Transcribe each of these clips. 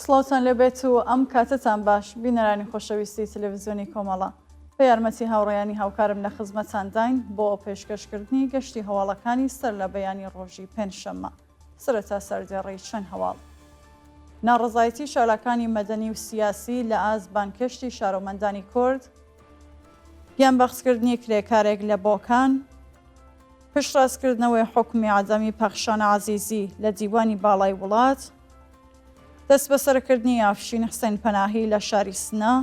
سڵاوتان لێبێت و ئەم کاتەتان باش بینەرانی خۆشەویستی تەلەڤزیۆنی کۆمەڵە. بە یارمەتی هاوڕێیانی هاوکارم لە خزمەتانداین بۆ پێشکەشکردنی گەشتی هەواڵەکانی سەر لە بەیانی ڕۆژی پێنجشەممە. سەرەتا سەردێڕی چەند هەواڵ. ناڕەزایەتی چالاکانی مەدەنی و سیاسی لە ئاست بانگهێشتی شارۆمەندانی کورد، گیانبەختکردنی کرێکارێک لە بۆکان، پشتڕاستکردنەوەی حوکمی عەدەمی پەخشان عەزیزی لە دیوانی باڵای وڵات، دەستبەسەرکردنی ئەفشین حسێن پەناهی لە شاری سنە،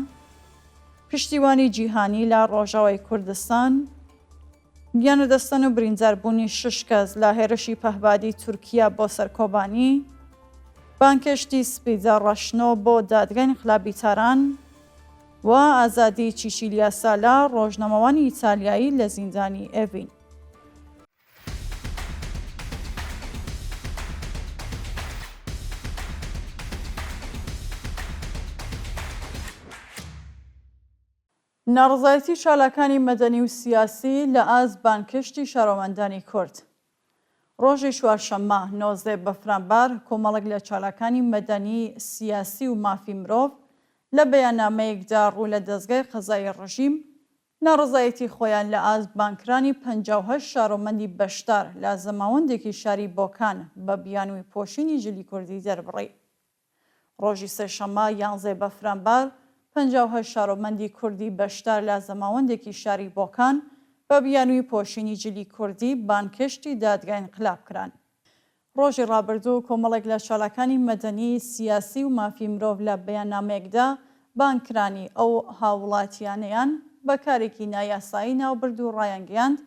پشتیوانی جیهانی لە ڕۆژاوای کوردستان، گیانلەدەستدان و برینداربوونی شش کەس لە هێرشی پەهبادی تورکیا بۆ سەر کۆبانی، بانگهێشتی سپیدە ڕەشنۆ بۆ دادگای ئینقلابی تاران و ئازادی چیچیلیا سالا ڕۆژنامەوانی ئیتالیایی لە زیندانی ئێڤین. ناڕەزایەتی چالاکانی مەدەنی و سیاسی لە ئاست بانگهێشتی شارۆمەندانی کورد. ڕۆژی چوارشەممە 19 بەفرانبار کۆمەڵێک لە چالاکانی مەدەنی، سیاسی و مافی مرۆڤ لە بەیاننامەیەکدا ڕوو لە دەزگای قەزایی ڕژیم ناڕەزایەتی خۆیان لە ئاست بانگکرانی 58 شارۆمەندی بەشدار لە زەماوەندێکی شاری بۆکان بە بیانووی پۆشینی جلی کوردی دەربڕی. ڕۆژی سێشەممە یانزەی بەفرانبار، 58 شارۆمەندی کوردی بەشدار لە زەماوەندێکی شاری بۆکان بە بیانووی پۆشینی جلی کوردی بانگهێشتی دادگای ئینقلاب کران. ڕۆژی ڕابردوو کۆمەڵێک لە چالاکانی مەدەنی، سیاسی و مافی مرۆڤ لە بەیاننامەیەکدا بانگکرانی ئەو هاووڵاتییانەیان بە کارێکی نایاسایی ناوبرد و ڕایانگەیاند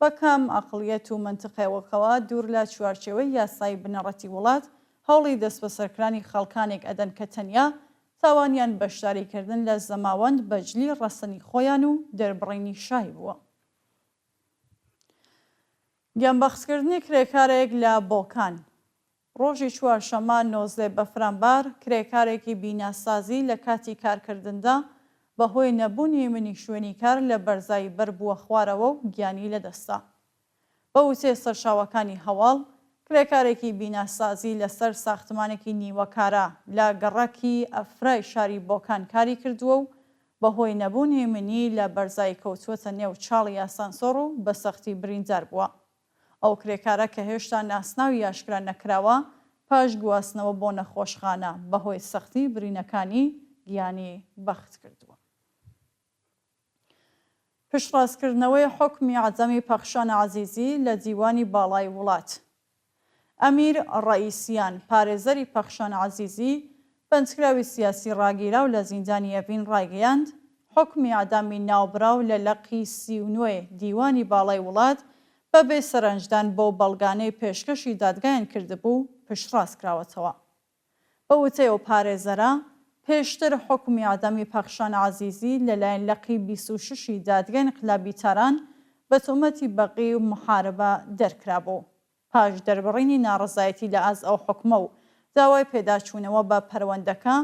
بە کام عەقڵیەت و مەنتقێوەکەوە دوور لە چوارچێوەی یاسایی بنەڕەتی وڵات هەوڵی دەستبەسەرکرانی خەڵکانێک ئەدەن کە تەنیا تاوانیان بەشداریکردن لە زەماوەند بە جلی ڕەسەنی خۆیان و دەربڕینی شای بووە. گیانبەختکردنی کرێکارێک لە بۆکان. ڕۆژی چوارشەممە 19 بەفرانبار، کرێکارێکی بیناسازی لە کاتی کارکردندا بەهۆی نەبوونی هێمنی شوێنی کار لە بەرزایی بەربووە خوارەوە و گیانی لەدەستدا. بە وتەی سەرچاوەکانی هەواڵ، کرێکارێکی بیناسازی لەسەر ساختمانێکی نیوەکارە لە گەڕەکی ئەفرای شاری بۆکان کاری کردووە و بەهۆی نەبوونی هێمنی لە بەرزایی کەوتووەتە نێو چاڵی ئاسانسۆڕ و بە سەختی بریندار بووە. ئەو کرێکارە کە هێشتا ناسناوی ئاشکرا نەکراوە، پاش گواستنەوە بۆ نەخۆشخانە بەهۆی سەختی برینەکانی گیانی بەخت کردووە. پشتڕاستکردنەوەی حوکمی عەدەمی پەخشان عەزیزی لە دیوانی باڵای وڵات. ئەمیر ڕەئیسیان، پارێزەری پەخشان عەزیزی، بەندکراوی سیاسی ڕاگیراو لە زیندانی ئەڤین ڕایگەیاند، حوکمی ئیعدامی ناوبراو لە لقی 39 دیوانی باڵای وڵات بە بێ سەرەنجدان بەو بەڵگانەی پێشکەشی دادگایان کردبوو، پشتڕاست کراوەتەوە. بە وتەی ئەو پارێزەرە، پێشتر حوکمی ئیعدامی پەخشان عەزیزی لەلایەن لقی 26 ی دادگای ئینقلابی تاران بە تۆمەتی بەغی و موحاربە دەرکرابوو. پاش دەربڕینی ناڕەزایەتی لە ئاست ئەو حوکمە و داوای پێداچوونەوە بە پەروەندەکە،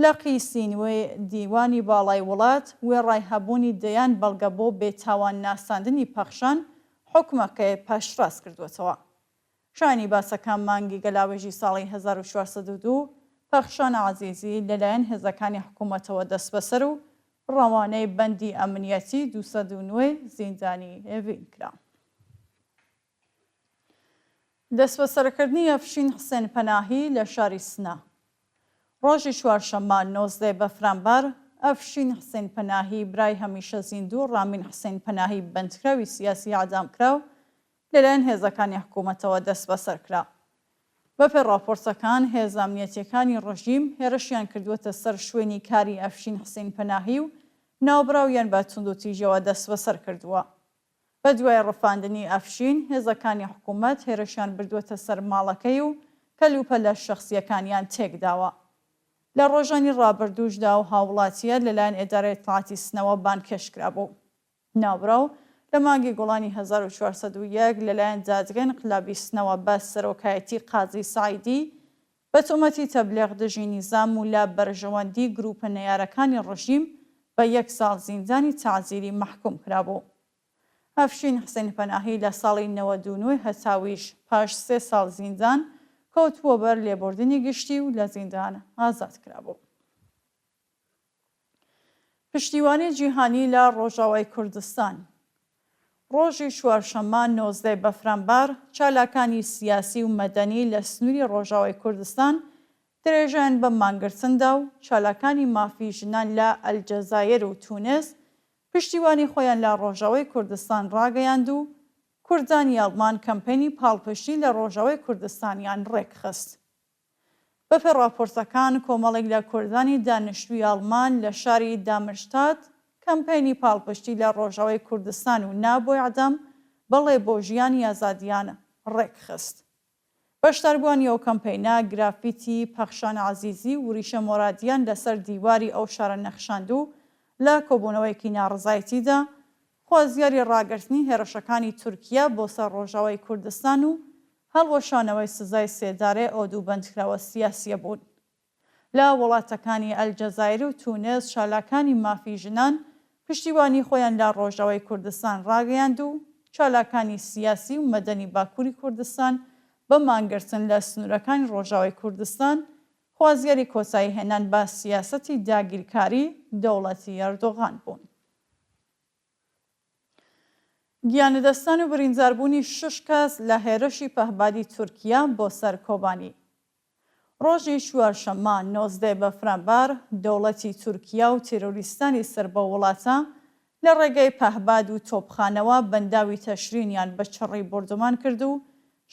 لقی سی نۆی دیوانی باڵای وڵات وێڕای هەبوونی دەیان بەڵگە بۆ بێتاوان ناساندنی پەخشان، حوکمەکەی پشتڕاست کردووەتەوە. شایانی باسە کە مانگی گەلاوێژی ساڵی 1402 پەخشان عەزیزی لەلایەن هێزەکانی حکوومەتەوە دەستبەسەر و ڕەوانەی بەندی ئەمنیەتی 209 زیندانی ئێڤین کرا. دەستبەسەرکردنی ئەفشین حسێن پەناهی لە شاری سنە. ڕۆژی چوارشەممە 19 بەفرانبار، ئەفشین حسێن پەناهی برای هەمیشە زیندوو ڕامین حسێن پەناهی بەندکراوی سیاسی ئیعدامکراو لەلایەن هێزەکانی حکوومەتەوە دەستبەسەر کرا. بەپێی ڕاپۆرتەکان، هێزە ئەمنیەتییەکانی ڕژیم هێرشیان کردووەتە سەر شوێنی کاری ئەفشین حسین پەناهی و ناوبراویان بە توندوتیژیەوە دەستبەسەر کردووە. بەدوای ڕفاندنی ئەفشین، هێزەکانی حکوومەت هێرشیان بردووەتە سەر ماڵەکەی و کەلوپەلە شەخسییەکانیان تێکداوە. لە ڕۆژانی ڕابردووشدا ئەو هاووڵاتییە لەلایەن ئیدارەی ئیتڵاعاتی سنەوە بانگهێشت کرابوو. ناوبراو لە مانگی گوڵانی 1401 لەلایەن دادگای ئینقلابی سنەوە بە سەرۆکایەتی قازی سەعیدی بە تۆمەتی تەبلیغ دژی نیزام و لە بەرژەوەندی گرووپە نەیارەکانی ڕژیم بە یەک ساڵ زیندانی تەعزیری مەحکووم کرابوو. ئەفشین حسێن پەناهی لە ساڵی 99 هەتاویش پاش سێ ساڵ زیندان. کەوتبووە بەر لێبوردنی گشتی و لە زیندان ئازاد کرابوو. پشتیوانی جیهانی لە ڕۆژاوای کوردستان ڕۆژی چوارشەممە 19 بەفرانبار چالاکانی سیاسی و مەدەنی لە سنووری ڕۆژاوای کوردستان درێژەیان بە مانگرتن دا و چالاکانی مافی ژنان لە ئەلجەزایر و تونس پشتیوانی خۆیان لە ڕۆژاوای کوردستان ڕاگەیاند و کوردانی ئەڵمان کەمپەینی پاڵپشتی لە ڕۆژاوای کوردستانیان ڕێکخست. بەپێ ڕاپۆرتەکان کۆمەڵێک لە کوردانی دانیشتووی ئەڵمان لە شاری دامرشتات کەمپەینی پاڵپشتی لە ڕۆژاوای کوردستان و نا بۆ ئیعدام بەڵێ بۆ ژیانی ئازادیان ڕێکخست. بەشداربووانی ئەو کەمپەینە گرافیتی پەخشان عەزیزی و وریشە مۆرادیان لەسەر دیواری ئەو شارە نەخشاند و لە کۆبوونەوەیەکی ناڕەزایەتیدا خوازیاری ڕاگرتنی هێڕشەکانی تورکیا بۆ سەر ڕۆژاوای کوردستان و هەڵوەشانەوەی سزای سێدارەی ئەو دوو بەندکراوە سیاسییە بوون. لە وڵاتەکانی ئەلجەزایر و تونس چالاکانی مافی ژنان پشتیوانی خۆیان لە ڕۆژاوای کوردستان ڕاگەیاند و چالاکانی سیاسی و مەدەنی باکوری کوردستان بە مانگرتن لە سنوورەکانی ڕۆژاوای کوردستان خوازیاری کۆتایی هێنان بە سیاسەتی داگیرکاری دەوڵەتی ئەردۆغان بوون. گیانلەدەستدان و برینداربوونی شەش کەس لە هێرشی پەهبادی تورکیا بۆ سەر کۆبانی. ڕۆژی چوارشەممە 19 بەفرانبار، دەوڵەتی تورکیا و تیرۆریستانی سەر بەو وڵاتە لە ڕێگەی پەهباد و تۆپخانەوە بەنداوی تەشرینیان بە چڕی بۆردومان کرد و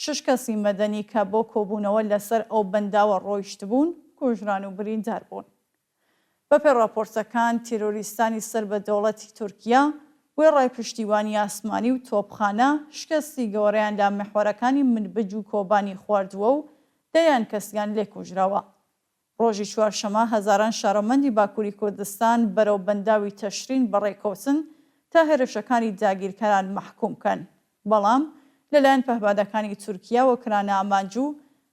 شەش کەسی مەدەنی کە بۆ کۆبوونەوە لەسەر ئەو بەنداوە ڕۆیشتبوون کوژران و بریندار بوون. بەپێی ڕاپۆرتەکان، تیرۆریستانی سەر بە دەوڵەتی تورکیا، وێڕای پشتیوانی ئاسمانی و تۆپخانە، شکستی گەوەرەیان لە میحوەرەکانی منبج و کۆبانی خواردووە و دەیان کەسیان لێ کوژراوە. ڕۆژی چوارشەمە هەزاران شارۆمەندی باکووری کوردستان بەرەو بەنداوی تەشرین بەڕێکەوتن تا هێرشەکانی داگیرکەران مەحکووم کەن، بەڵام لەلایەن پەهبادەکانی تورکیاوە کرانە ئامانج و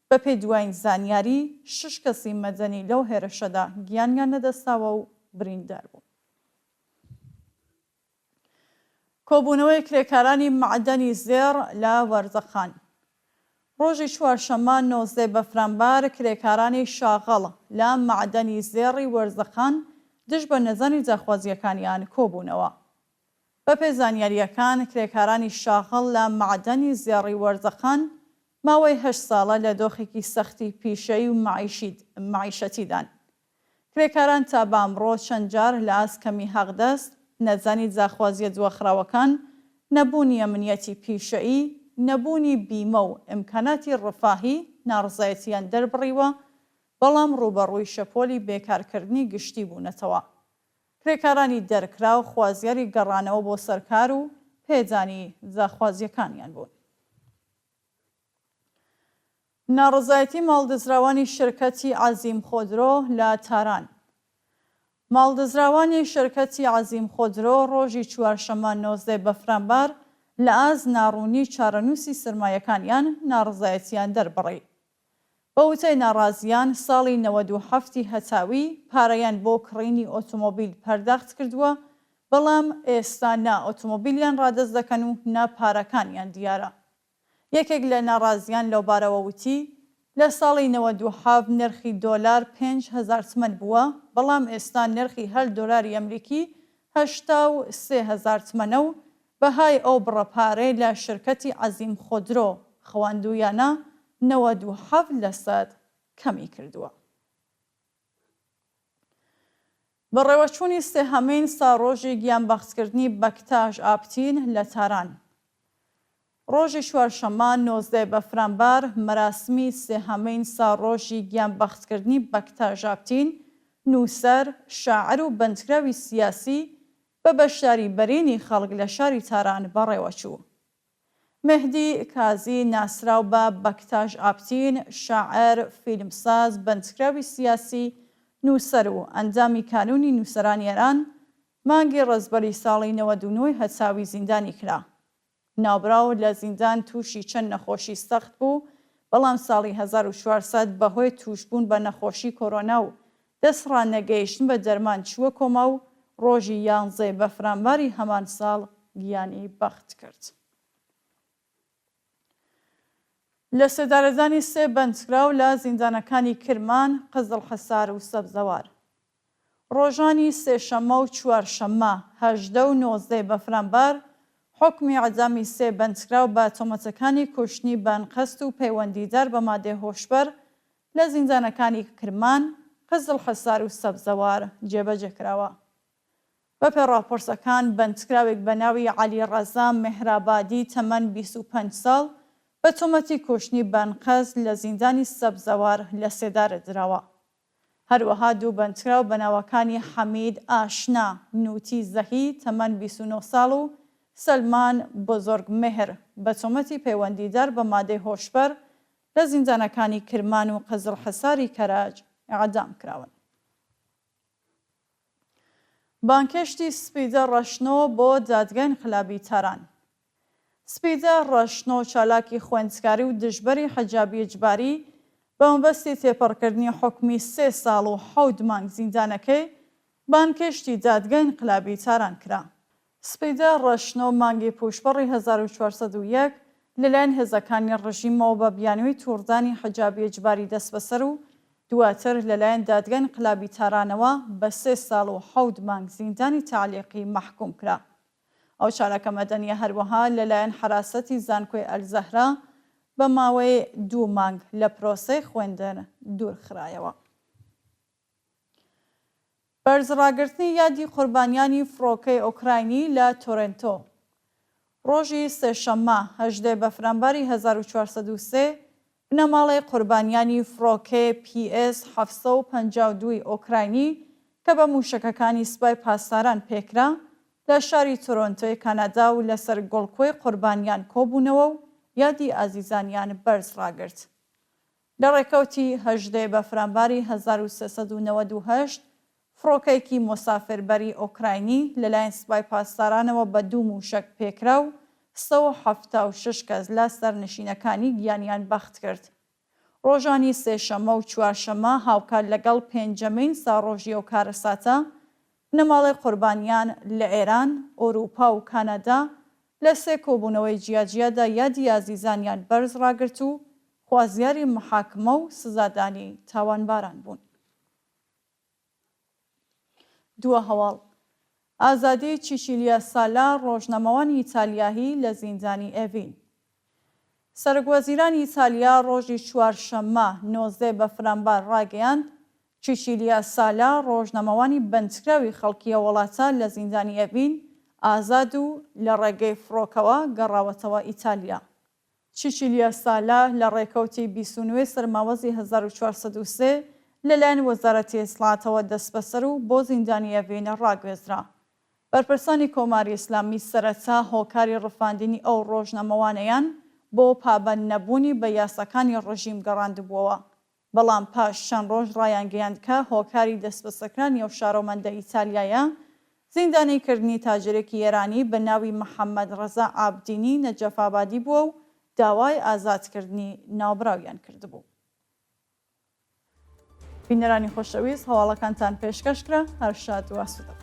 بەپێی دوایین زانیاری، شەش کەسی مەدەنی لەو هێرشەدا گیانیان لەدەستداوە و بریندار بوون. کۆبوونەوەی کرێکارانی مەعدەنی زێڕ لە وەرزەخان ڕۆژی چوارشەممە 19 بەفرانبار کرێکارانی شاغڵ لە مەعدەنی زێڕی وەرزەخان دژ بە نەزانی داخوازییەکانیان کۆبوونەوە. بەپێی زانیارییەکان، کرێکارانی شاغڵ لە مەعدەنی زێڕی وەرزەخان ماوەی هەشت ساڵە لە دۆخێکی سەختی پیشەیی و مەعیشەتیدان. کرێکاران تا بە ئەمڕۆ چەند جار لە ئاست کەمی حەقدەست، نەزانی داخوازییە دواخراوەکان، نەبوونی ئەمنیەتی پیشەیی، نەبوونی بیمە و ئیمکاناتی ڕفاهی ناڕزایەتییان دەربڕیوە، بەڵام ڕووبەڕووی شەپۆلی بێکارکردنی گشتی بوونەتەوە. کرێکارانی دەرکراو خوازیاری گەڕانەوە بۆ سەر کار و پێدانی داخوازییەکانیان بوون. ناڕەزایەتی ماڵدزراوانی شرکەتی عەزیم خۆدرۆ لە تاران ماڵدزراوانی شرکەتی عەزیم خۆدرۆ ڕۆژی چوارشەممە 19 بەفرانبار لە ئاست ناڕوونی چارەنووسی سەرمایەکانیان ناڕەزایەتیان دەربڕی. بە وتەی ناڕازییان، ساڵی 97 ی هەتاوی پارەیان بۆ کڕینی ئۆتۆمۆبیل پەرداخت کردووە، بەڵام ئێستا نە ئۆتۆمۆبیلیان ڕادەست دەکەن و نە پارەکانیان دیارە. یەکێک لە ناڕازییان لەوبارەوە وتی، لە ساڵی 97 نرخی دۆلار 5000 تمەن بووە، بەڵام ئێستا نرخی هەر دۆلاری ئەمریکی 83 هەزار تمەنە و بەهای ئەو بڕە پارەی لە شرکەتی عەزیم خۆدرۆ خواندوویانە 97 لەسەد کەمی کردووە. بەڕێوەچوونی سێهەمین ساڕۆژی گیانبەختکردنی بەکتاش ئاپتین لە تاران ڕۆژی چوارشەممە 19 بەفرانبار مەراسمی سێهەمین ساڕۆژی گیانبەختکردنی بەکتاش ئاپتین نووسەر، شاعر و بەندکراوی سیاسی بە بەشداری بەرینی خەڵک لە شاری تاران بەڕێوەچوو. مێهدی کازی ناسراو بە بەکتاش ئاپتین، شاعر، فیلمساز، بەندکراوی سیاسی، نووسەر و ئەندامی کانوونی نووسەرانی ئێران، مانگی ڕەزبەری ساڵی 99 ی هەتاوی زیندانی کرا. ناوبراو لە زیندان تووشی چەند نەخۆشی سەخت بوو، بەڵام ساڵی 1400 بەهۆی تووشبوون بە نەخۆشی کۆرۆنا و دەستڕانەگەیشتن بە دەرمان چووە کۆما و ڕۆژی یانزەی بەفرانباری هەمان ساڵ گیانی بەخت کرد. لەسێدارەدانی سێ بەندکراو لە زیندانەکانی کرمان، قزڵحەسار و سەبزەوار. ڕۆژانی سێشەممە و چوارشەممە 18 و 19 بەفرانبار حوکمی ئیعدامی سێ بەندکراو بە تۆمەتەکانی کوشتنی بەئەنقەست و پەیوەندیدار بە مادەی هۆشبەر لە زیندانەکانی کرمان، قزڵحەسار و سەبزەوار جێبەجێ کراوە. بەپێ ڕاپۆرتەکان، بەندکراوێک بە ناوی عەلی ڕەزا مێهرابادی تەمەن 25 ساڵ بە تۆمەتی کوشتنی بەئەنقەست لە زیندانی سەبزەوار لەسێدارە دراوە. هەروەها دوو بەندکراو بە ناوەکانی حەمید ئاشنا نوتی زەهی تەمەن 29 ساڵ و سەلمان بوزورگ مێهر بە تۆمەتی پەیوەندیدار بە مادەی هۆشبەر لە زیندانەکانی کرمان و قزڵحەساری کەرەج ئیعدام کراون. بانگهێشتی سپیدە ڕەشنۆ بۆ دادگای ئینقلابی تاران. سپیدە ڕەشنۆ چالاکی خوێندکاری و دژبەری حەجابی ئیجباری بە مەبەستی تێپەڕکردنی حوکمی سێ ساڵ و حەوت مانگ زیندانەکەی، بانگهێشتی دادگای ئینقلابی تاران کرا. سپیدە ڕەشنۆ مانگی پووشپەڕی 1401 لەلایەن هێزەکانی ڕژیمەوە بە بیانووی تووڕدانی حجابی ئیجباری دەستبەسەر و دواتر لەلایەن دادگای ئینقلابی تارانەوە بە سێ ساڵ و حەوت مانگ زیندانی تەعلیقی مەحکووم کرا. ئەو چالاکە مەدەنییە هەروەها لەلایەن حەراسەتی زانکۆی ئەلزەهرا بە ماوەی دوو مانگ لە پرۆسەی خوێندن دوور خرایەوە. بەرزڕاگرتنی یادی قوربانیانی فڕۆکەی ئۆکراینی لە تۆرێنتۆ ڕۆژی سێشەممە 18 بەفرانباری 1403 بنەماڵەی قوربانیانی فڕۆکەی پی ئێس 752 ی ئۆکراینی کە بە مووشەکەکانی سپای پاسداران پێکرا لە شاری تۆرۆنتۆی کانادا و لەسەر گوڵکۆی قوربانیان کۆبوونەوە و یادی ئازیزانیان بەرز ڕاگرت. لە ڕێکەوتی 18 بەفرانباری 1398 فڕۆکەیەکی مۆسافربەری ئۆکراینی لەلایەن سپای پاسدارانەوە بە دوو مووشەک پێکرا و 176 کەس لە سەرنشینەکانی گیانیان بەخت کرد. ڕۆژانی سێشەممە و چوارشەممە هاوکات لەگەڵ پێنجەمین ساڕۆژی ئەو کارەساتە، بنەماڵەی قوربانیان لە ئێران، ئۆرووپا و کانادا لە سێ کۆبوونەوەی جیاجیادا یادی ئازیزانیان بەرز ڕاگرت و خوازیاری محاکمە و سزادانی تاوانباران بوون. دوا هەواڵ، ئازادی چیچیلیا سالا ڕۆژنامەوانی ئیتالیاهی لە زیندانی ئێڤین. سەرۆکوەزیرانی ئیتالیا ڕۆژی چوارشەممە 19 بەفرانبار ڕایگەیاند، چیچیلیا سالا ڕۆژنامەوانی بەندکراوی خەڵکی ئەو وڵاتە لە زیندانی ئێڤین ئازاد و لە ڕێگەی فڕۆکەوە گەڕاوەتەوە ئیتالیا. چیچیلیا سالا لە ڕێکەوتی 29 سەرماوەزی 1403 لەلایەن وەزارەتی ئیتڵاعاتەوە دەستبەسەر و بۆ زیندانی ئێڤین ڕاگوێزرا. بەرپرسانی کۆماری ئیسلامی سەرەتا هۆکاری ڕفاندنی ئەو ڕۆژنامەوانەیان بۆ پابەند نەبوونی بە یاساکانی ڕژیم گەڕاندبووەوە، بەڵام پاش چەند ڕۆژ ڕایانگەیاند کە هۆکاری دەستبەسەرکرانی ئەو شارۆمەندە ئیتالیایە زیندانی کردنی تاجرێکی ئێرانی بە ناوی محەممەد ڕەزا عابدینی نەجەفئابادی بووە و داوای ئازادکردنی ناوبراویان کردبوو. بینەرانی خۆشەویست هەواڵەکانتان پێشکەش کرا، هەر شاد و ئاسوودە بن.